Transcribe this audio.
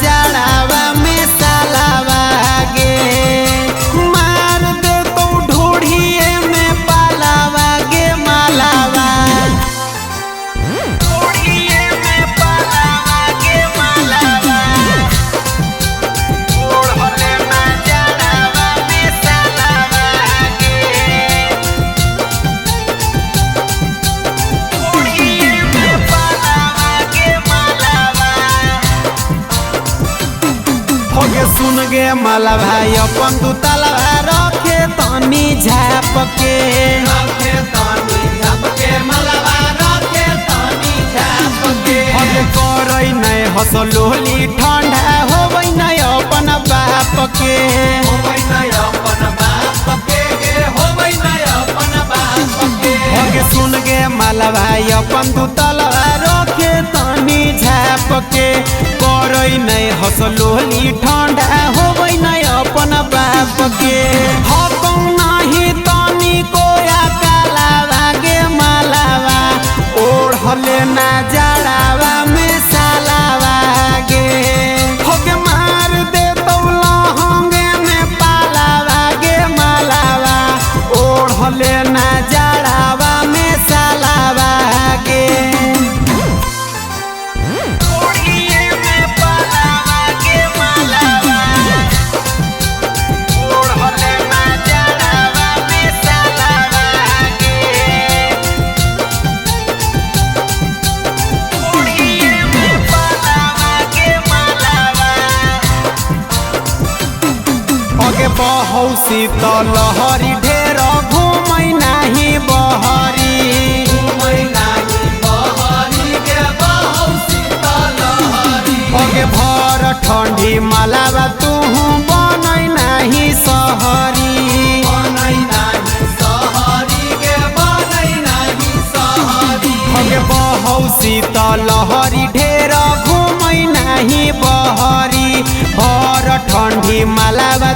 जाड़ावा में सालावा गे। मार दे तो ढूढ़िए में पालावा गे मालावा। ढूढ़िए में पालावा गे मालावा। ओढ़ले ना जाड़ावा में सालावा गे। ढूढ़िए में पालावा गे मालावा। होगे सुन गे माला भाई अपन तू तलवा रखे तनी झाप के। रखे तनी झापके मलबा रखे तनी झापके। होगे करई नै हसलोली ठंडा होबै नै अपन बाप के। होबै नै अपन बाप के गे, होबै नै अपन बाप के। होगे सुन गे माला भाई अपन तू तलवा रखे तनी झाप के। करई नै हसलोली ठंडा होबै नै अपन बाप के। हकौ नाही तनी कोया कालावा गे मालावा। ओढ़ले ना जाड़ावा में सालावा गे। होगे मार दे तो लहंगे में पालावा गे मालावा। ओढ़ले ना जाड़ावा में सालावा गे। ओढ़िए में पालावा गे मालावा। ओढ़ले ना जाड़ावा में सालावा गे। ओढ़िए में पालावा गे मालावा। अगे बहौ शीतल लहरी ढेर घूमै नाही बहरी। घुमै नाही बहरी गे बहौ शीतलहरी। अगे भर ठंडी मालावा तुहु बनै नाही सहरी। बनै नाही सहरी गे, बनै नाही सहरी। अगे बहौ शीतल लहरी ढेर घूमै नाही बहरी। भर ठंडी मालावा